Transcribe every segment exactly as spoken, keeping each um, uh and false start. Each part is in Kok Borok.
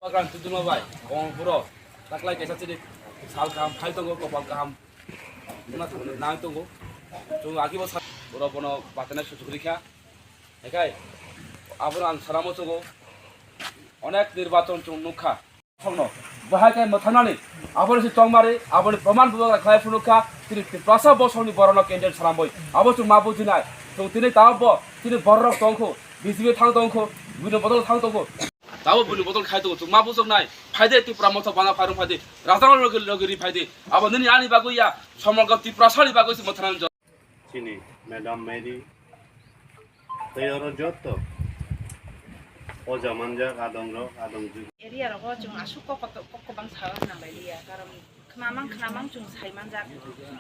Bubagrani tubuma bai, kong buro, taklai kaisa chini sal kaham phai tongo, kopal kaham wngna thangwi nang tongo. Chwng agibo sa-, buro bono bachaina suchuk rikha. Hekai, abono ang sana muchungo, onek nirbachon chwng nukha. Songno, bahai khe mwthangnani, aboni se tongmari, aboni proman bubagra khlai phunukha, chini Tiprasa bosongni borokno candidate salamboi. Abo chwng ma bujinai, chwng tini tabukbo, chini bororok tongkhu, B J P thang tongkhu, buini bodol thang tongkhu. Tabuk buini bodol khai tongo, chwng ma bujoknai, phaide Tipra Motha bana phairung phaide, rajarok logi logi ri phaide, abo nini ani bagwi ya, somogo Tiprasani bagwi se mwthangnani. Chini Madam Mary tei oro joto oja manjak adongrok, adongjwk. Area rogo chwng aswk kok koto-, kok kwbang sawi nang lai liya, karon khnamang khnamang chwng sai manjak.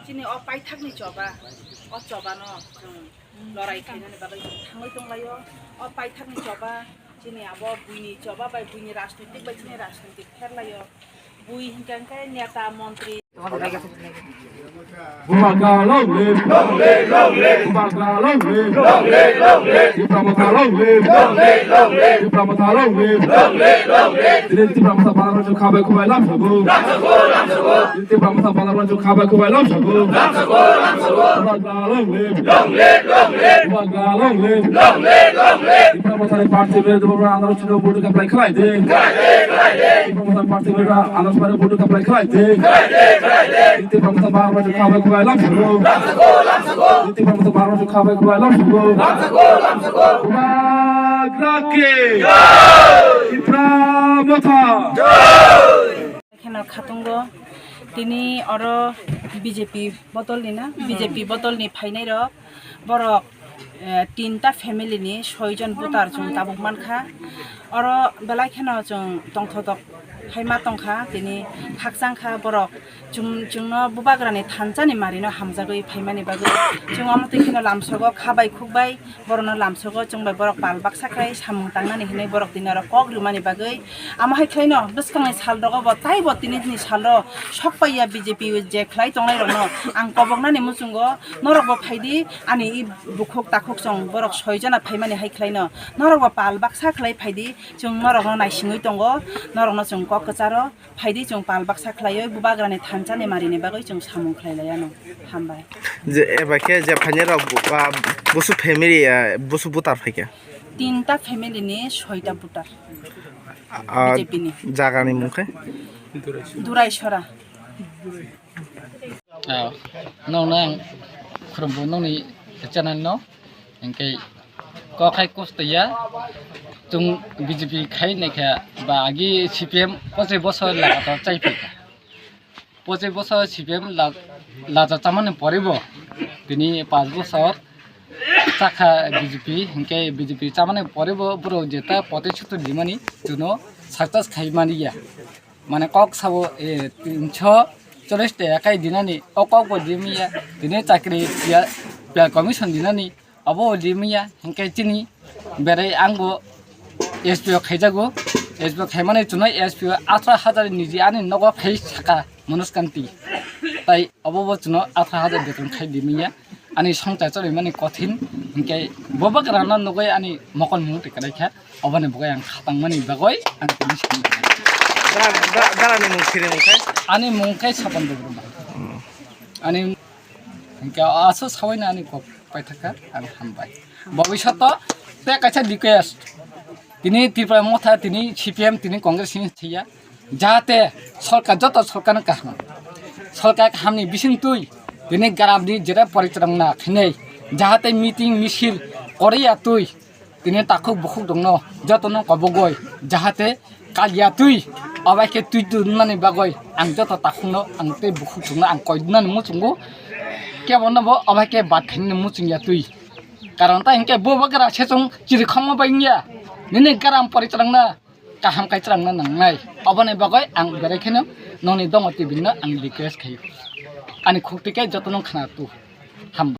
Chini o paithakni choba, o chobano chwng lorai khainani bagwi chwng thangwi tonglaio. O paithakni choba, chini abo buini choba bai buini rajnitik bai chini rajnitik pherlaio. Bui hinkha hinkhe neta, montri. Bubagra long live. Bubagra long live. Tipra Motha long live. Tipra Motha long live. Tini Tipra Motha bana rok khabai khubai lam sago. Tini Tipra Motha bana rok khabai khubai lam sago. Bubagra long live. Bubagra long live. Tipra Mothani party bai Tipra Motha ano chini vote kaplai khlai di. Tipra Motha party bai ano chini vote kaplai khlai di. Tipra Motha bana rok khabai khubai lam sago. Tipra Motha bana rok khabai khubai lam sago. Bubagra ki. Tipra Motha. Kheno khatungo tini oro B J P bodolni na, B J P bodolni phainai rok borok, eh, tinta family ni soi jon voter chwng tabuk mankha. Oro belai kheno chwng tongthotok hai ma tongkha, tini khakchang kha borok chwng, chwngno Bubagrani thansa ni mari no hamjagwi phaimani bagwi chwng omo twi kheno lamsogo khabai khukbai. Borokno lamsogo chwng bai borok pal baksa khlai samung tangnani hinwi borok tini oro kok rwmani bagwi. Amo hai khlaino bwskangni sal rogo bo taibo tini ni salo sok paiya B J P je khlai tongnai rokno ang koboknani muchungo norok bo phaidi ani i bukhuk takhuk chwng borok soi jona phaimani hai khlaino norok bo pal baksa khlai phaidi chwng norokno naisingwi tongo norokno chwng kok kwcharo. Phaidi chwng pal baksa khlaiwi Bubagrani thansa ni marini bagwi chwng samung khlai lai ano. Hambai. Je eba khe je phainai rok bu-, ba, busu family, ah, busu voter phaikha? Tinta family ni soita voter. Ah, B J P ni. Jaga ni mung khe? Durai Sora. Ah, nokno ang khurumbo nokni channel no. Hinkhe kok hai kosto ya, chwng B J P khai naikha ba agi C P M pochai bosor lagator chai phaikha. Pochai bosor C P M la-, laja chamani poribo tini panch bosor chakha B J P, hinkhe B J P chamani poribo borok jeta pote sutu dimani chwngno success khai mani ya. Mane kok sabo, eh, tinso chollish taka kai dinani, o kok bo dimiya, tini chakri ya, ya commission dinani, abo dimiya, hinkhe chini berai ang bo S P O khaijago, S P O khaimani chwngno S P O atharo hajar niji ani nogo khai saka Manoj Kanti. Tai abo bo chwngno atharo hajar beton khai dimiya. Ani songchai chorwi mani kothin, hinkhe bo bagrano nugwi ani mokol mung twi kwlai kha, oboni bagwi ang khatang mani bagwi ang tini sini. Dara, da-, dara ni mung siri mung khai? Ani mung khai Sapan Debbarma. Hmm. Ani hinkhe aso sawi na ani kok paithakha, ang hambai. Bobishoto te kaisa request. Tini Tripura Motha, tini C P M, tini Congress ni thiya. Jahate sorkar, joto sorkar no kaham. Sorkar kaham ni bising twi tini garam di jera porichorang na khinai. Jahate meeting misil koriya twi tini takhuk bukhuk dongno joto no kobogoi. Jahate kaliya twi abai khe twi dunani bagoi ang joto takhuk no ang tei bukhuk dongno ang koi dunani muchungo. Kebo no bo abai khe bat khaini muchung ya twi. Karon ta hinkhe bo bagra sechong chiri khongma bai ya. Nini garam porichorang na kaham kaichwrangna nangnai. Oboni bagwi ang berai kheno nongni dongo T V no ang request khaio. Ani khukti khe jotono khna tu. Hambai.